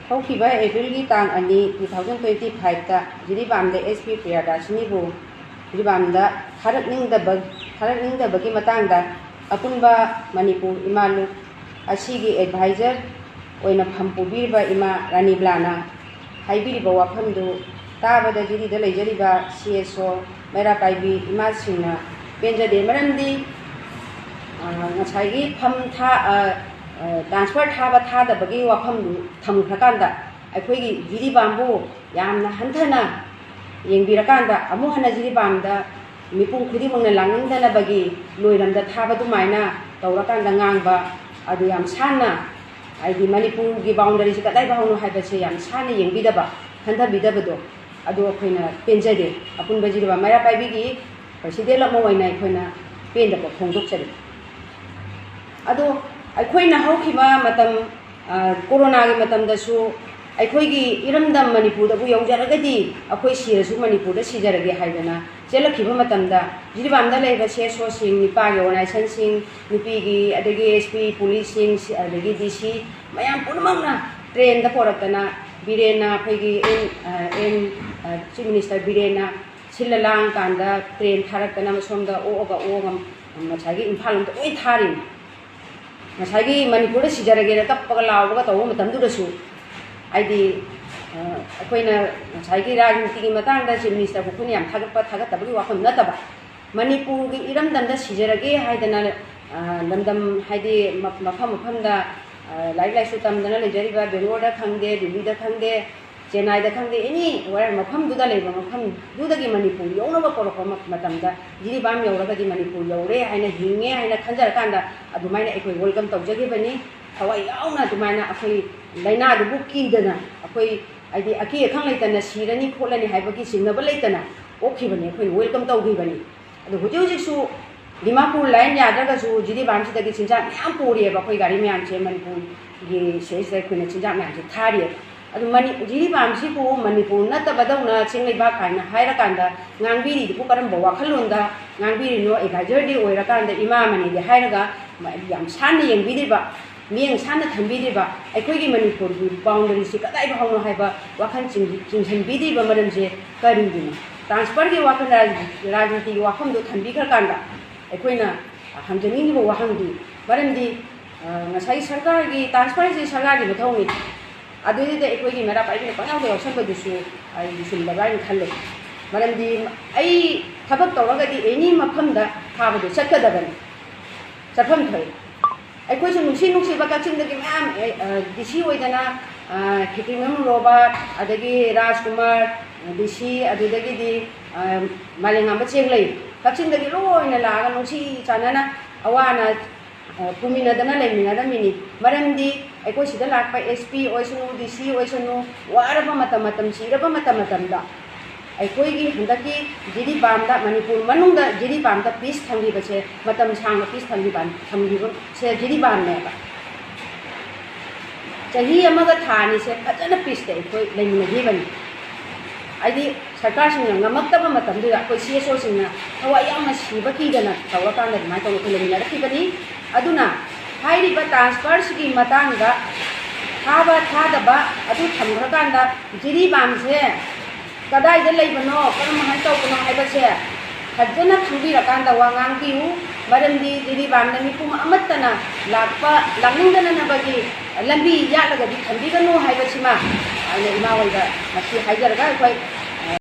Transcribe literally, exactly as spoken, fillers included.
ꯍꯧꯈꯤꯕ ꯑꯦꯄ꯭ꯔꯤꯜꯒꯤ ꯇꯥꯡ ꯑꯅꯤ, ꯇꯨ ꯊꯥꯎꯖꯟ ꯇ꯭ꯋꯦꯟꯇꯤ ꯐꯥꯏꯚꯇ ꯖꯤꯔꯤꯕꯥꯝꯗ ꯑꯦꯁ ꯄꯤ ꯄ꯭ꯔꯤꯌꯥꯗꯥꯁꯤꯅꯤꯕꯨ ꯖꯤꯔꯤꯕꯥꯝꯗ ꯊꯥꯔꯛꯅꯤꯡꯗꯕ, ꯊꯥꯔꯛꯅꯤꯡꯗꯕꯒꯤ ꯃꯇꯥꯡꯗ ꯑꯄꯨꯟꯕ ꯃꯅꯤꯄꯨꯔ ꯏꯃꯥ ꯂꯨꯞ ꯑꯁꯤꯒꯤ ꯑꯦꯗꯚꯥꯏꯖꯔ ꯑꯣꯏꯅ ꯐꯝ ꯄꯨꯕꯤꯔꯤꯕ ꯏꯃꯥ ꯔꯥꯅꯤꯕꯂꯥꯅ ꯍꯥꯏꯕꯤꯔꯤꯕ ꯋꯥꯐꯝꯗꯨ ꯇꯥꯕꯗ ꯖꯤꯔꯤꯗ ꯂꯩꯖꯔꯤꯕ ꯁꯤ ꯑꯦꯁ ꯑꯣ, ꯃꯩꯔꯥ ꯄꯥꯏꯕꯤ ꯏꯃꯥꯁꯤꯡꯅ ꯄꯦꯟꯖꯗꯦ꯫ ꯃꯔꯝꯗꯤ, ꯑ, ꯉꯁꯥꯏꯒꯤ ꯐꯝ ꯊꯥ-, ꯑ, ꯑ, ꯇ꯭ꯔꯥꯟꯁꯐꯔ ꯊꯥꯕ ꯊꯥꯗꯕꯒꯤ ꯋꯥꯐꯝꯗꯨ ꯊꯝꯈ꯭ꯔꯀꯥꯟꯗ, ꯑꯩꯈꯣꯏꯒꯤ ꯖꯤꯔꯤꯕꯥꯝꯕꯨ ꯌꯥꯝꯅ ꯍꯟꯊꯅ ꯌꯦꯡꯕꯤꯔꯀꯥꯟꯗ, ꯑꯃꯨꯛ ꯍꯟꯅ ꯖꯤꯔꯤꯕꯥꯝꯗ ꯃꯤꯄꯨꯝ ꯈꯨꯗꯤꯡꯃꯛꯅ ꯂꯥꯛꯅꯤꯡꯗꯅꯕꯒꯤ ꯂꯣꯏꯔꯝꯗ ꯊꯥꯕ ꯑꯗꯨꯃꯥꯏꯅ ꯇꯧꯔꯀꯥꯟꯗ ꯉꯥꯡꯕ, ꯑꯗꯨ ꯌꯥꯝ ꯁꯥꯟꯅ, ꯍꯥꯏꯗꯤ ꯃꯅꯤꯄꯨꯔꯒꯤ ꯕꯥꯎꯟꯗꯔꯤꯁꯤ ꯀꯗꯥꯏ ꯐꯥꯎꯅꯣ ꯍꯥꯏꯕꯁꯦ ꯌꯥꯝ ꯁꯥꯟꯅ ꯌꯦꯡꯕꯤꯗꯕ, ꯍꯟꯊꯕꯤꯗꯕꯗꯣ, ꯑꯗꯨ ꯑꯩꯈꯣꯏꯅ ꯄꯦꯟꯖꯗꯦ꯫ ꯑꯄꯨꯟꯕ ꯖꯤꯔꯤꯕꯥꯝ ꯃꯩꯔꯥ ꯄꯥꯏꯕꯤꯒꯤ ꯄ꯭ꯔꯁꯤꯗꯦꯟ ꯑꯃ ꯑꯣꯏꯅ ꯑꯩꯈꯣꯏꯅ ꯄꯦꯟꯗꯕ ꯐꯣꯡꯗꯣꯛꯆꯔꯤ꯫ ꯑꯗꯣ ꯑꯩꯈꯣꯏꯅ ꯍꯧꯈꯤꯕ ꯃꯇꯝ, ꯑ, ꯀꯣꯔꯣꯅꯥꯒꯤ ꯃꯇꯝꯗꯁꯨ ꯑꯩꯈꯣꯏꯒꯤ ꯏꯔꯝꯗꯝ ꯃꯅꯤꯄꯨꯔꯗꯕꯨ ꯌꯧꯖꯔꯒꯗꯤ ꯑꯩꯈꯣꯏ ꯁꯤꯔꯁꯨ ꯃꯅꯤꯄꯨꯔꯗ ꯁꯤꯖꯔꯒꯦ ꯍꯥꯏꯗꯅ ꯆꯦꯜꯂꯛꯈꯤꯕ ꯃꯇꯝꯗ, ꯖꯤꯔꯤꯕꯥꯝꯗ ꯂꯩꯔꯤꯕ ꯁꯤ ꯑꯦꯁ ꯑꯣꯁꯤꯡ, ꯅꯨꯄꯥꯒꯤ ꯑꯣꯔꯒꯅꯥꯏꯖꯦꯁꯟꯁꯤꯡ, ꯅꯨꯄꯤꯒꯤ, ꯑꯗꯒꯤ ꯑꯦꯁ ꯄꯤ, ꯄꯨꯂꯤꯁꯁꯤꯡ, ꯁꯤ-, ꯑꯗꯒꯤ ꯗꯤ ꯁꯤ, ꯃꯌꯥꯝ ꯄꯨꯝꯅꯃꯛꯅ ꯇ꯭ꯔꯦꯟꯗ ꯄꯣꯔꯛꯇꯅ ꯕꯤꯔꯦꯟꯅ, ꯑꯩꯈꯣꯏꯒꯤ ꯑꯦꯟ, ꯑ, ꯑꯦꯟ, ꯑ, ꯆꯤꯐ ꯃꯤꯅꯤꯁꯇꯔ ꯕꯤꯔꯦꯟꯅ ꯁꯤꯜꯂ ꯂꯥꯡꯀꯥꯟꯗ ꯇ꯭ꯔꯦꯟ ꯊꯥꯔꯛꯇꯅ ꯁꯣꯝꯗ ꯑꯣꯛꯑꯒ ꯑꯣꯛꯑꯒ ꯉꯁꯥꯏꯒꯤ ꯏꯝꯐꯥꯜ ꯂꯣꯝꯗ ꯂꯣꯏ ꯊꯥꯔꯤꯅꯤ꯫ ꯉꯁꯥꯏꯒꯤ ꯃꯅꯤꯄꯨꯔꯗ ꯁꯤꯖꯔꯒꯦꯅ ꯀꯞꯄꯒ ꯂꯥꯎꯔꯒ ꯇꯧꯕ ꯃꯇꯝꯗꯨꯗꯁꯨ, ꯍꯥꯏꯗꯤ, ꯑ, ꯑꯩꯈꯣꯏꯅ ꯉꯁꯥꯏꯒꯤ ꯔꯥꯖꯅꯤꯇꯤꯒꯤ ꯃꯇꯥꯡꯗ ꯆꯤꯐ ꯃꯤꯅꯤꯁꯇꯔꯕꯨ ꯑꯩꯈꯣꯏꯅ ꯌꯥꯝ ꯊꯥꯒꯠꯄ, ꯊꯥꯒꯠꯇꯕꯒꯤ ꯋꯥꯐꯝ ꯅꯠꯇꯕ, ꯃꯅꯤꯄꯨꯔꯒꯤ ꯏꯔꯝꯗꯝꯗ ꯁꯤꯖꯔꯒꯦ ꯍꯥꯏꯗꯅ, ꯑ, ꯂꯝꯗꯝ, ꯍꯥꯏꯗꯤ ꯃ-, ꯃꯐꯝ ꯃꯐꯝꯗ, ꯑ, ꯂꯥꯏꯔꯤꯛ ꯂꯥꯏꯁꯨ ꯇꯝꯗꯅ ꯂꯩꯖꯔꯤꯕ ꯕꯦꯡꯒ꯭ꯂꯣꯔꯗ ꯈꯪꯗꯦ, ꯗꯤꯜꯂꯤꯗ ꯈꯪꯗꯦ, ꯆꯦꯟꯅꯥꯏꯗ ꯈꯪꯗꯦ, ꯑꯦꯅꯤ ꯋꯦꯌꯔ ꯃꯐꯝꯗꯨꯗ ꯂꯩꯕ ꯃꯐꯝꯗꯨꯗꯒꯤ ꯃꯅꯤꯄꯨꯔ ꯌꯧꯅꯕ ꯀꯧꯔꯛꯄ ꯃ-, ꯃꯇꯝꯗ ꯖꯤꯔꯤꯕꯥꯝ ꯌꯧꯔꯒꯗꯤ ꯃꯅꯤꯄꯨꯔ ꯌꯧꯔꯦ ꯍꯥꯏꯅ ꯍꯤꯡꯉꯦ ꯍꯥꯏꯅ ꯈꯟꯖꯔꯀꯥꯟꯗ ꯑꯗꯨꯃꯥꯏꯅ ꯑꯩꯈꯣꯏ ꯋꯦꯜꯀꯝ ꯇꯧꯖꯈꯤꯕꯅꯤ꯫ ꯊꯋꯥꯏ ꯌꯥꯎꯅ ꯑꯗꯨꯃꯥꯏꯅ ꯑꯩꯈꯣꯏ ꯂꯥꯏꯅꯥꯗꯨꯕꯨ ꯀꯤꯗꯅ, ꯑꯩꯈꯣꯏ ꯍꯥꯏꯗꯤ ꯑꯀꯤ ꯑꯈꯪ ꯂꯩꯇꯅ ꯁꯤꯔꯅꯤ ꯈꯣꯠꯂꯅꯤ ꯍꯥꯏꯕꯒꯤ ꯆꯤꯡꯅꯕ ꯂꯩꯇꯅ ꯑꯣꯛꯈꯤꯕꯅꯤ, ꯑꯩꯈꯣꯏꯅ ꯋꯦꯜꯀꯝ ꯇꯧꯈꯤꯕꯅꯤ꯫ ꯑꯗꯣ ꯍꯧꯖꯤꯛ ꯍꯧꯖꯤꯛꯁꯨ ꯗꯤꯃꯥꯄꯨꯔ ꯂꯥꯏꯟ ꯌꯥꯗ꯭ꯔꯒꯁꯨ ꯖꯤꯔꯤꯕꯥꯝꯁꯤꯗꯒꯤ ꯆꯤꯟꯖꯥꯛ ꯃꯌꯥꯝ ꯄꯨꯔꯤꯑꯕ ꯑꯩꯈꯣꯏ ꯒꯥꯔꯤ ꯃꯌꯥꯝꯁꯦ, ꯃꯅꯤꯄꯨꯔꯒꯤ ꯁꯤꯗꯩꯁꯤꯗ ꯑꯩꯈꯣꯏꯅ ꯆꯤꯟꯖꯥꯛ ꯃꯌꯥꯝꯁꯦ ꯊꯥꯔꯤꯑꯕ꯫ ꯑꯗꯨ ꯃꯅꯤ-, ꯖꯤꯔꯤꯕꯥꯝꯁꯤꯕꯨ ꯃꯅꯤꯄꯨꯔ ꯅꯠꯇꯕꯗꯧꯅ ꯆꯤꯡ ꯂꯩꯕꯥꯛ ꯀꯥꯏꯅ ꯍꯥꯏꯔꯀꯥꯟꯗ ꯉꯥꯡꯕꯤꯔꯤꯗꯨꯕꯨ ꯀꯔꯝꯕ ꯋꯥꯈꯜꯂꯣꯟꯗ ꯉꯥꯡꯕꯤꯔꯤꯅꯣ? ꯑꯦꯗꯚꯥꯏꯖꯔꯗꯤ ꯑꯣꯏꯔꯀꯥꯟꯗ ꯏꯃꯥ ꯑꯃꯅꯤꯗꯤ ꯍꯥꯏꯔꯒ ꯃ-, ꯌꯥꯝ ꯁꯥꯟꯅ ꯌꯦꯡꯕꯤꯔꯤꯕ꯫ ꯃꯤꯠꯌꯦꯡ ꯁꯥꯟꯅ ꯊꯝꯕꯤꯗ꯭ꯔꯤꯕ, ꯑꯩꯈꯣꯏꯒꯤ ꯃꯅꯤꯄꯨꯔꯒꯤ ꯕꯥꯎꯟꯗꯔꯤꯁꯤ ꯀꯗꯥꯏ ꯐꯥꯎꯅꯣ ꯍꯥꯏꯕ ꯋꯥꯈꯜ ꯆꯤꯡ-, ꯆꯤꯡꯁꯤꯟꯕꯤꯗ꯭ꯔꯤꯕ ꯃꯔꯝꯁꯦ ꯀꯔꯤꯒꯤꯅꯣ? ꯇ꯭ꯔꯥꯟꯁꯐꯔꯒꯤ ꯋꯥꯈꯜ, ꯔꯥꯖ-, ꯔꯥꯖꯅꯤꯇꯤꯒꯤ ꯋꯥꯐꯝꯗꯣ ꯊꯝꯕꯤꯈ꯭ꯔꯀꯥꯟꯗ ꯑꯩꯈꯣꯏꯅ ꯍꯪꯖꯅꯤꯡꯉꯤꯕ ꯋꯥꯍꯪꯗꯤ, ꯃꯔꯝꯗꯤ, ꯑ, ꯉꯁꯥꯏ ꯁꯔꯀꯥꯔꯒꯤ ꯇ꯭ꯔꯥꯟꯁꯐꯔꯁꯤ ꯁꯔꯀꯥꯔꯒꯤ ꯃꯊꯧꯅꯤ꯫ ꯑꯗꯨꯗꯨꯗ ꯑꯩꯈꯣꯏꯒꯤ ꯃꯩꯔꯥ ꯄꯥꯏꯕꯤꯅ ꯄꯪꯌꯥꯎꯗ ꯌꯥꯎꯁꯟꯕꯗꯨꯁꯨ ꯑꯩ ꯆꯨꯝꯗꯕ꯭ꯔꯥ ꯍꯥꯏꯅ ꯈꯜꯂꯦ꯫ ꯃꯔꯝꯗꯤ ꯑꯩ ꯊꯕꯛ ꯇꯧꯔꯒꯗꯤ ꯑꯦꯅꯤ ꯃꯐꯝꯗ ꯊꯥꯕꯗꯣ ꯆꯠꯀꯗꯕꯅꯤ, ꯆꯠꯐꯝ ꯊꯣꯛꯏ꯫ ꯑꯩꯈꯣꯏꯁꯨ ꯅꯨꯡꯁꯤ ꯅꯨꯡꯁꯤꯕ ꯀꯛꯆꯤꯡꯗꯒꯤ ꯃꯌꯥꯝ, ꯑꯦ, ꯑ, ꯗꯤ ꯁꯤ ꯑꯣꯏꯗꯅ, ꯑ, ꯈꯦꯇ꯭ꯔꯤꯃꯌꯨꯝ ꯔꯣꯕꯥꯔꯠ, ꯑꯗꯒꯤ ꯔꯥꯖꯀꯨꯃꯥꯔ, ꯗꯤ ꯁꯤ, ꯑꯗꯨꯗꯒꯤꯗꯤ, ꯑ, ꯃꯥꯂꯦꯝꯉꯥꯟꯕ ꯆꯦꯡꯂꯩ, ꯀꯛꯆꯤꯡꯗꯒꯤ ꯂꯣꯏꯅ ꯂꯥꯛꯑꯒ ꯅꯨꯡꯁꯤ ꯆꯥꯟꯅꯅ ꯑꯋꯥ ꯑꯅꯥ, ꯑ, ꯄꯨꯃꯤꯟꯅꯗꯅ ꯂꯩꯃꯤꯟꯅꯔꯝꯃꯤꯅꯤ꯫ ꯃꯔꯝꯗꯤ ꯑꯩꯈꯣꯏ ꯁꯤꯗ ꯂꯥꯛꯄ ꯑꯦꯁ ꯄꯤ ꯑꯣꯏꯁꯅꯨ, ꯗꯤ ꯁꯤ ꯑꯣꯏꯁꯅꯨ, ꯋꯥꯔꯕ ꯃꯇꯝ, ꯃꯇꯝ ꯁꯤꯔꯕ ꯃꯇꯝ ꯃꯇꯝꯗ ꯑꯩꯈꯣꯏꯒꯤ ꯍꯟꯗꯛꯀꯤ ꯖꯤꯔꯤꯕꯥꯝꯗ, ꯃꯅꯤꯄꯨꯔ ꯃꯅꯨꯡꯗ ꯖꯤꯔꯤꯕꯥꯝꯗ ꯄꯤꯁ ꯊꯝꯈꯤꯕꯁꯦ, ꯃꯇꯝ ꯁꯥꯡꯅ ꯄꯤꯁ ꯊꯝꯈꯤꯕ, ꯊꯝꯈꯤꯕꯁꯦ ꯖꯤꯔꯤꯕꯥꯝꯅꯦꯕ꯫ ꯆꯍꯤ ꯑꯃꯒ ꯊꯥ ꯑꯅꯤꯁꯦ ꯐꯖꯅ ꯄꯤꯁꯇ ꯑꯩꯈꯣꯏ ꯂꯩꯃꯤꯟꯅꯈꯤꯕꯅꯤ꯫ ꯍꯥꯏꯗꯤ ꯁꯔꯀꯥꯔꯁꯤꯡꯅ ꯉꯝꯃꯛꯇꯕ ꯃꯇꯝꯗꯨꯗ ꯑꯩꯈꯣꯏ ꯁꯤ ꯑꯦꯁ ꯑꯣꯁꯤꯡꯅ ꯊꯋꯥꯏ ꯌꯥꯎꯅ ꯁꯤꯕ ꯀꯤꯗꯅ ꯇꯧꯔꯀꯥꯟꯗ ꯑꯗꯨꯃꯥꯏꯅ ꯇꯧꯔꯒ ꯑꯩꯈꯣꯏ ꯂꯩꯃꯤꯟꯅꯔꯛꯈꯤꯕꯅꯤ꯫ ꯑꯗꯨꯅ ꯍꯥꯏꯔꯤꯕ ꯇ꯭ꯔꯥꯟꯁꯐꯔꯁꯤꯒꯤ ꯃꯇꯥꯡꯗ ꯊꯥꯕ ꯊꯥꯗꯕ ꯑꯗꯨ ꯊꯝꯈ꯭ꯔꯀꯥꯟꯗ ꯖꯤꯔꯤꯕꯥꯝꯁꯦ ꯀꯗꯥꯏꯗ ꯂꯩꯕꯅꯣ, ꯀꯔꯝ ꯍꯥꯏꯅ ꯇꯧꯕꯅꯣ ꯍꯥꯏꯕꯁꯦ ꯐꯖꯅ ꯈꯪꯕꯤꯔꯀꯥꯟꯗ ꯋꯥ ꯉꯥꯡꯕꯤꯌꯨ꯫ ꯃꯔꯝꯗꯤ ꯖꯤꯔꯤꯕꯥꯝꯗ ꯃꯤꯄꯨꯝ ꯑꯃꯠꯇꯅ ꯂꯥꯛꯄ, ꯂꯥꯛꯅꯤꯡꯗꯅꯕꯒꯤ ꯂꯝꯕꯤ ꯌꯥꯠꯂꯒꯗꯤ ꯊꯝꯕꯤꯒꯅꯨ ꯍꯥꯏꯕꯁꯤꯃ ꯑꯩꯅ ꯏꯃꯥ ꯍꯣꯏꯗ ꯉꯁꯤ ꯍꯥꯏꯖꯔꯒ ꯑꯩꯈꯣꯏ